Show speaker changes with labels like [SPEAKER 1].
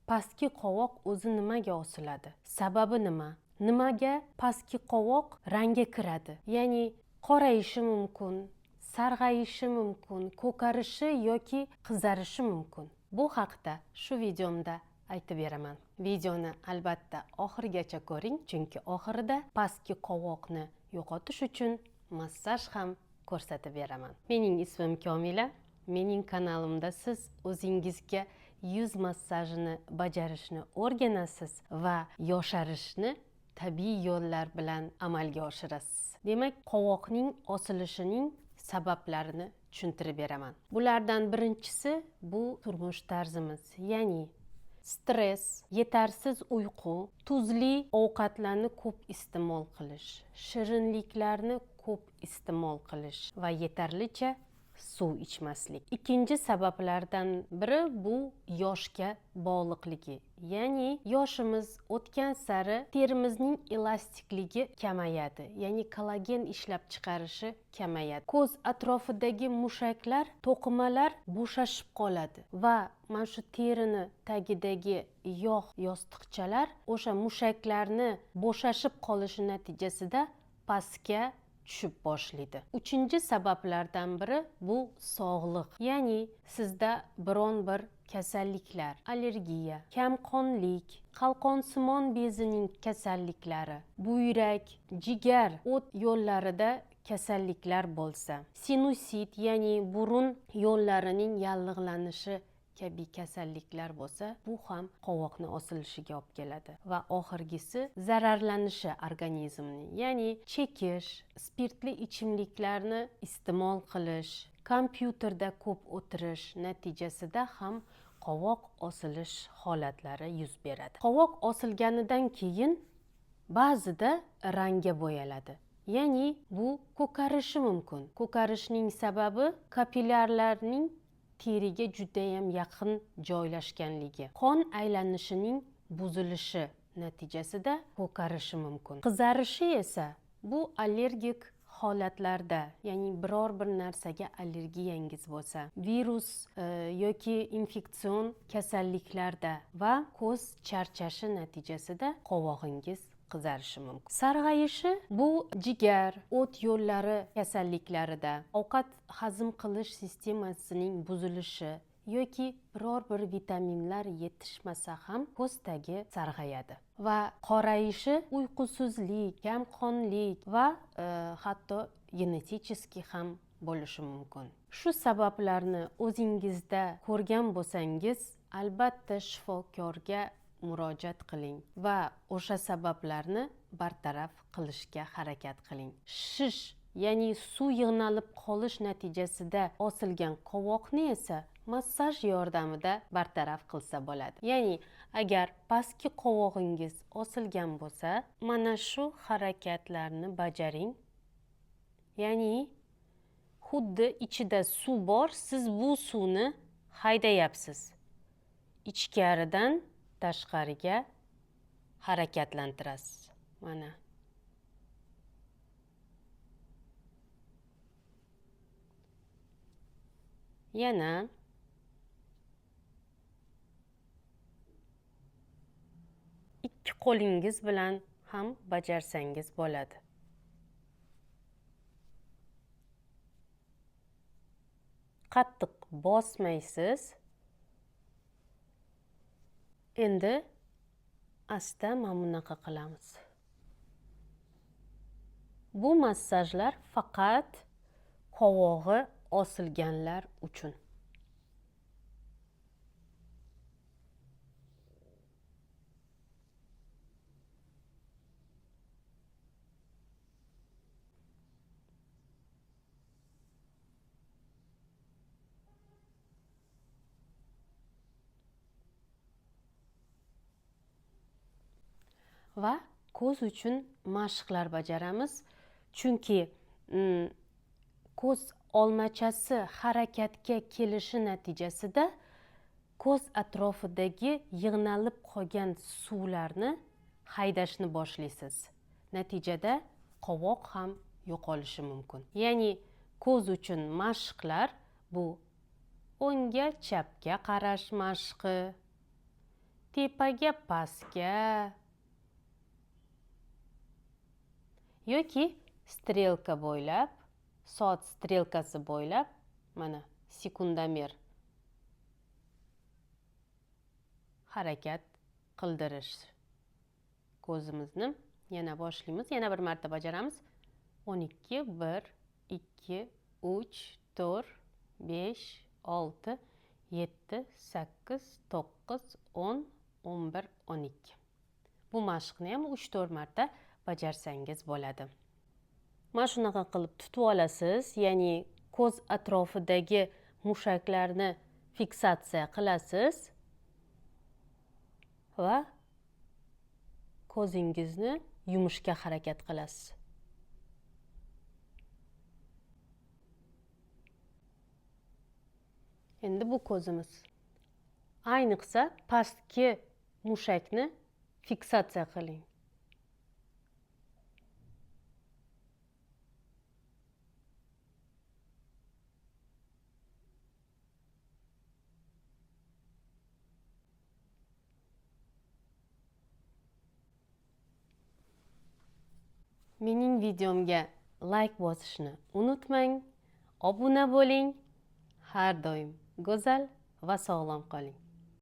[SPEAKER 1] Pastki qovoq o'zi nimaga osiladi? Sababi nima? Nimaga pastki qovoq rangga kiradi? Ya'ni qorayishi mumkin, sarg'ayishi mumkin, ko'karishi yoki qizarishi mumkin. Bu haqda shu videomda aytib beraman. Videoni albatta oxirigacha ko'ring, chunki oxirida pastki qovoqni yo'qotish uchun massaj ham ko'rsatib beraman. Mening ismim Komila. Mening kanalimda siz o'zingizga yuz massajini bajarishni o'rganasiz va yosharishni tabiiy yo'llar bilan amalga oshirasiz. Demak, qovoqning osilishining sabablarini tushuntirib beraman. Bulardan birinchisi bu turmush tarzimiz, ya'ni stress, yetarsiz uyqu, tuzli ovqatlarni ko'p iste'mol qilish, shirinliklarni ko'p iste'mol qilish va yetarlicha suv ichmaslik. Ikkinchi sabablardan biri bu yoshga bog'liqligi. Ya'ni yoshimiz o'tgan sari terimizning elastikligi kamayadi, ya'ni kollagen ishlab chiqarishi kamayadi. Ko'z atrofidagi mushaklar, to'qimalar bo'shashib qoladi va mana shu terini tagidagi yog' yostiqchalar o'sha mushaklarni bo'shashib qolishi natijasida pastga tushib boshlaydi. Uchinchi sabablardan biri bu sog'liq. Ya'ni sizda biron bir kasalliklar, allergiya, kamqonlik, qalqonsimon bezining kasalliklari, buyrak, jigar, o't yo'llarida kasalliklar bo'lsa, sinusit, ya'ni burun yo'llarining yallig'lanishi kabi kasalliklar bo'lsa, bu ham qovoqni osilishiga olib keladi. Va oxirgisi zararlanishi organizmning, ya'ni chekish, spirtli ichimliklarni iste'mol qilish, kompyuterda ko'p o'tirish natijasida ham qovoq osilish holatlari yuz beradi. Qovoq osilganidan keyin ba'zida rangga bo'yaladi. Ya'ni bu ko'karishi mumkin. Ko'karishning sababi kapillyarlarning teriga juda ham yaqin joylashganligi, qon aylanishining buzilishi natijasida ko'karishi mumkin. Qizarishi esa bu allergik holatlarda, ya'ni biror bir narsaga allergiyangiz bo'lsa, virus yoki infeksion kasalliklarda va ko'z charchashi natijasida qovog'ingiz qizarishi mumkin. Sarg'ayishi bu jigar, o't yo'llari kasalliklarida, ovqat hazm qilish sistemasining buzilishi yoki biror bir vitaminlar yetishmasa ham ko'z tagi sarg'ayadi. Va qorayishi uyqusizlik, kamqonlik va hatto genetik ham bo'lishi mumkin. Shu sabablarni o'zingizda ko'rgan bo'lsangiz, albatta shifokorga murojaat qiling va o'sha sabablarni bartaraf qilishga harakat qiling. Shish, ya'ni suv yig'nalib qolish natijasida osilgan qovoqni esa massaj yordamida bartaraf qilsa bo'ladi. Ya'ni agar pastki qovog'ingiz osilgan bo'lsa, mana shu harakatlarni bajaring. Ya'ni xuddi ichida suv bor, siz bu suvni haydayapsiz. Ichkaridan tashqariga harakatlantirasiz. Mana. Yana ikki qo'lingiz bilan ham bajarsangiz bo'ladi. Qattiq bosmaysiz. Endi asta mana bunaqa qilamiz. Bu massajlar faqat qovog'i osilganlar uchun. Va ko'z uchun mashqlar bajaramiz, chunki ko'z olmachasi harakatga kelishi natijasida ko'z atrofidagi yig'nalib qolgan suvlarni haydashni boshlaysiz. Natijada qovoq ham yo'qolishi mumkin. Ya'ni ko'z uchun mashqlar bu o'ngga chapga qarash mashqi, Tepaga, pastga yoki strelka bo'ylab, soat strelkasi bo'ylab, mana sekundomer harakat qildirish. Ko'zimizni yana boshlaymiz, yana bir marta bajaramiz. 12, 1, 2, 3, 4, 5, 6, 7, 8, 9, 10, 11, 12. Bu mashqni ham 3-4 marta bajarsangiz bo'ladi. Mana shunaqa qilib tutib olasiz, ya'ni ko'z atrofidagi mushaklarni fiksatsiya qilasiz va ko'zingizni yumishga harakat qilasiz. Endi bu ko'zimiz. Ayniqsa pastki mushakni fiksatsiya qiling. Mening videomga like bosishni unutmang, obuna bo'ling. Har doim go'zal va sog'lom qoling.